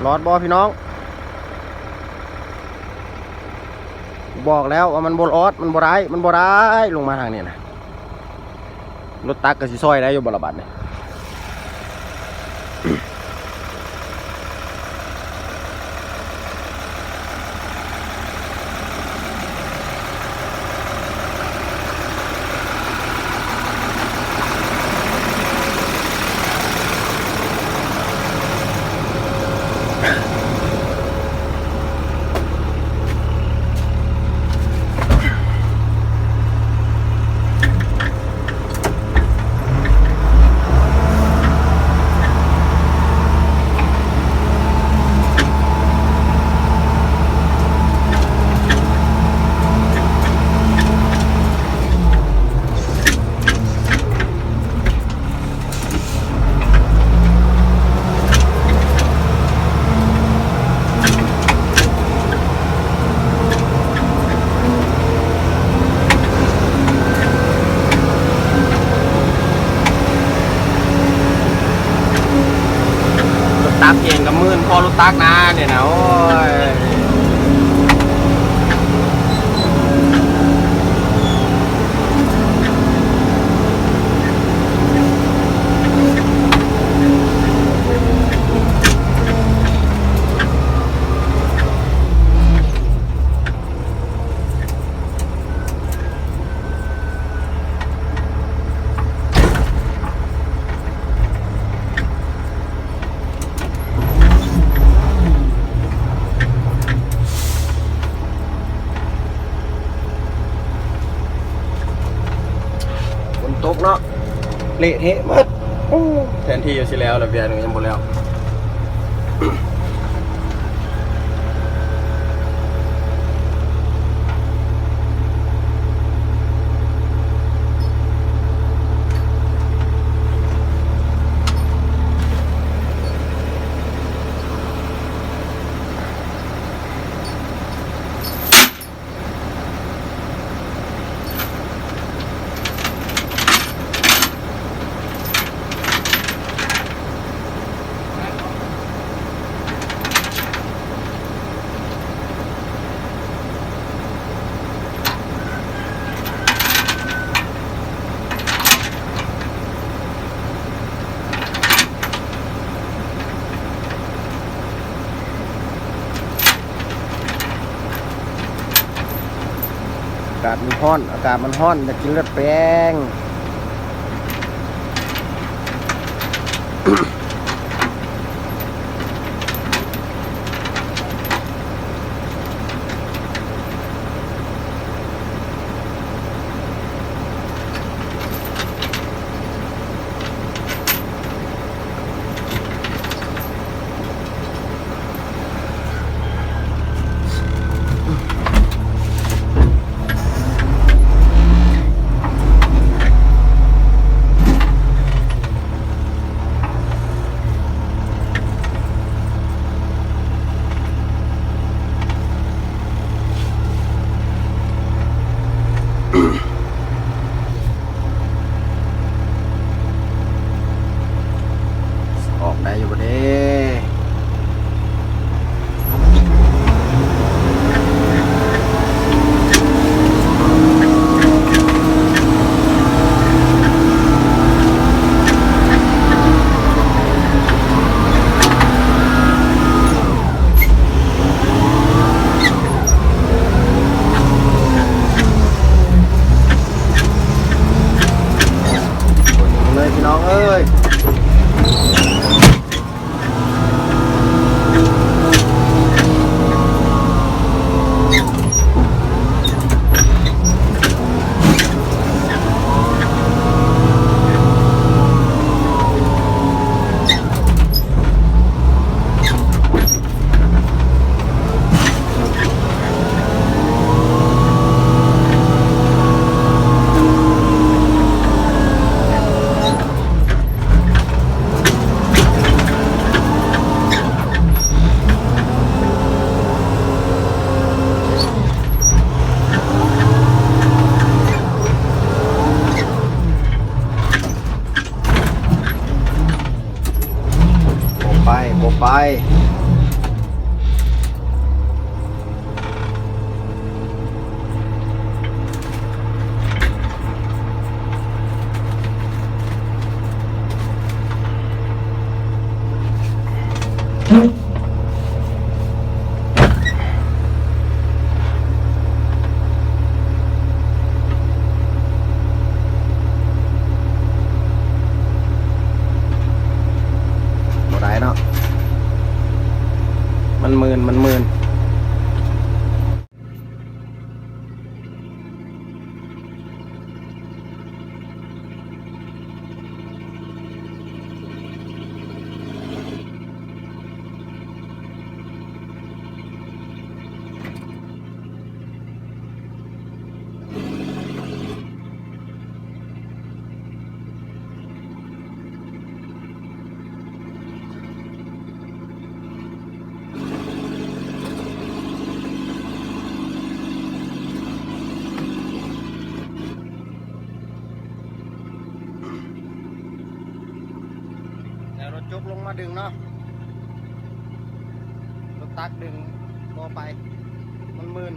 ລອດບໍ່ພີ່ນ້ອງ? ບອກແລ້ວວ່າມັນບໍ່ລອດ ມັນບໍ່ໄດ້ ມັນບໍ່ໄດ້ ລົງມາທາງນີ້ນະ. ລົດຕັກກໍຊິຊ່ອຍໄດ້ຢູ່ບໍ່ລະບາດນີ້? ລົດຕັກເອງກໍມື່ນ ພໍລົດຕັກນານີ້ນະ ໂອ້ຍ. ຝົນຕົກເນາະ ເລະເທະໝົດ. ໂອ້ ແທນທີ່ວ່າຊິແລ້ວລະ ວຽກໜຶ່ງຍັງບໍ່ແລ້ວ. ອາກາດມັນຮ້ອນ ອາກາດມັນຮ້ອນ ຢາກກິນເລືອດແປງ. ອອກໄດ້ຢູ່ບໍ່ເດ້? ເລີຍພີ່ນ້ອງເອີຍ. ບໍ່ໄປ ບໍ່ໄປ. ມັນມື່ນ ມັນມື່ນ. ແລ້ວລົດຈົກລົງມາດຶງເນາະ, ລົດຕັກດຶງບໍ່ໄປ ມັນມື່ນ.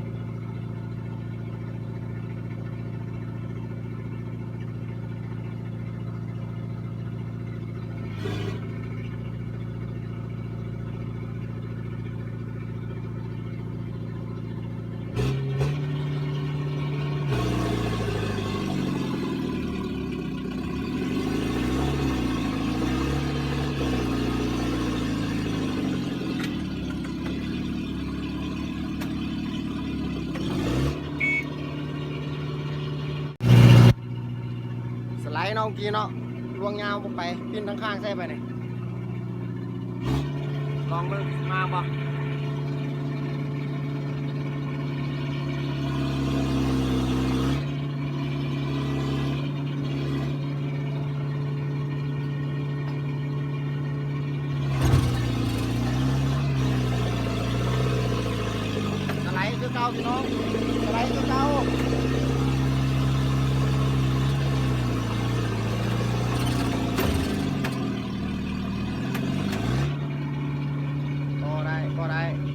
ສະໄລເນາະ ເມື່ອກີ້ເນາະ, ລວງຍາວບໍ່ໄປ ປິ່ນທາງຂ້າງໃສ່ໄປນີ້ ລອງເບິ່ງມາບໍ່. ສະໄລຄືເກົ່າພີ່ນ້ອງ ສະໄລຄືເກົ່າ.